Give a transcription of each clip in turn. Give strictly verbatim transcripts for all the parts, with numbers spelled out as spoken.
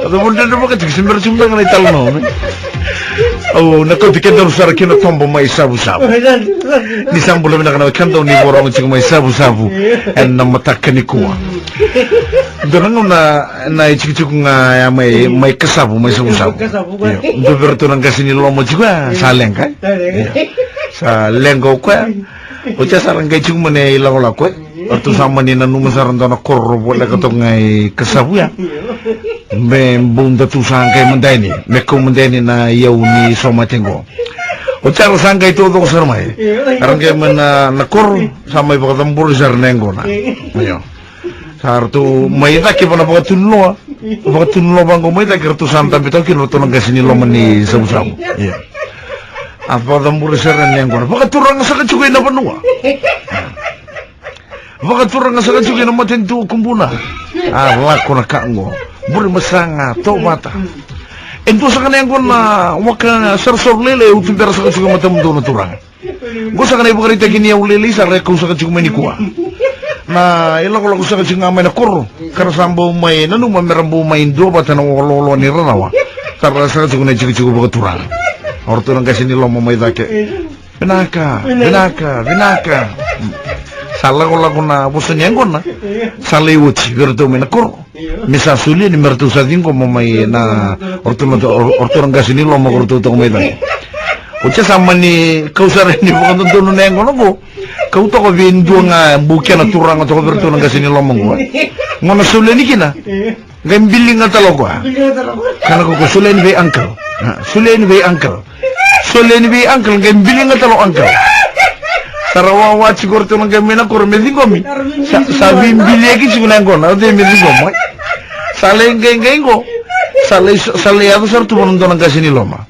Au sa vou dredre vakatiko, se bera tiko beka na italanoa, me. Au na kauti kedaru sara ki na toba mai Savusavu. Ni sa bula vinaka na wekada, ni vakarorogo tiko mai Savusavu ena mataka nikua. Dua na gauna na itikotiko ga ya mai, mai Kasavu, mai Savusavu. Kasavu, io. Dua vei iratou na qase ni loma tiko ya, sa leqa, e? Sa leqa. Io. Sa leqa o koya. Oti ya sa ra qai tiko mai na ilakolako, e? Ratou sa mani nanuma sara dua na koro voleka toka ga i Kasavu ya. Me bau datou sa qai mada yani, me kau mada yani na iyau ni somate qo. Oti ya ra sa qai taucoko sara mai. Ra qai mai na, na koro, sa mai vakacabori sara na yaqona. Io. Sa ratou mai cake va na vakatunuloa. Vakatunuloa vaqo mai cake, ratou sa dabe toka kina ratou na qase ni loma ni Savusavu. Io. A vakacabori sara na yaqona. Vakaturaga saka tiko ina vanua. Vakaturaga saka tiko ina matanitu o Kubuna. A lako na ka qo. Buri masaga, tovata. E dua saka na yaqona, waka sarasara lailai, e tubera saka tiko e matamudou na turaga. Qo saka na ivakaraitaki ni yau lailai sara e kau saka tiko mai nikua. Na ilakolako saka tiko ga mai na koro, ka ra sa bau mai nanuma me ra bau mai duavata na oloolo ni rarawa. Sa ra saka tiko na itikotiko vakaturaga. O ratou na qase ni loma mai cake. Vinaka, vinaka, vinaka. Sa lakolako na vosa ni yaqona. Sa lai oti vei iratou mai na koro. Me sa solia ni me ratou sa ciqoma mai na, o ratou na, o ratou na qase ni loma ko ratou toka mai cake. Oti ya sa mani kau sara ni vakadodonu na yaqona qo. Kau toka vei dua ga bau kena turaga toka vei ratou na qase ni loma qo. Qo na solia ni kina. Qai biliga tale o koya. Kaya o koya, solia yani vei uncle. A, solia yani vei uncle. Solia yani vei uncle, qai biliga tale o uncle. Sa ra wawa tiko o ratou na qai mai na koro me ciqomi. Sa, sa veibiliaki tiko na yaqona, o cei me ciqoma, e? Sa lai qai, qai qo. Sa lai, sa lai yaco sara tu vua na dua na qase ni loma.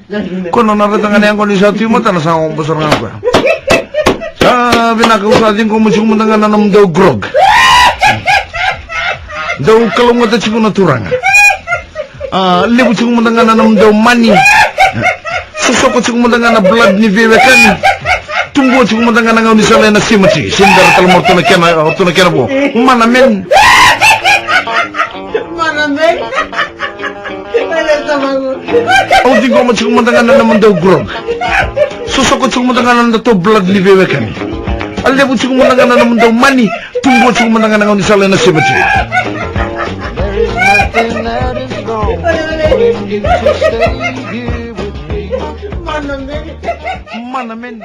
Ko na raica ga na yaqona ni sa tu i matana, sa obo sara ga o koya. Sa vinaka, au sa ciqoma tiko mada ga na nomudou grog. Dou kalougata tiko na turaga. A, levu tiko mada ga na nomudou mani. Sosoko tiko mada ga na blood ni veiwekani. Tubu tiko mada ga na gaunisala ena simati. Sindara tale mo ratou na kena, ratou na kena vo. Mana men. Mana men. Au ciqoma tiko mada ga na nomudou grog. Sosoko tiko mada ga na nodatou blood ni veiwekani. A levu tiko mada ga na nomudou mani. Tubu tiko mada ga na gaunisala ena simati. Mana men.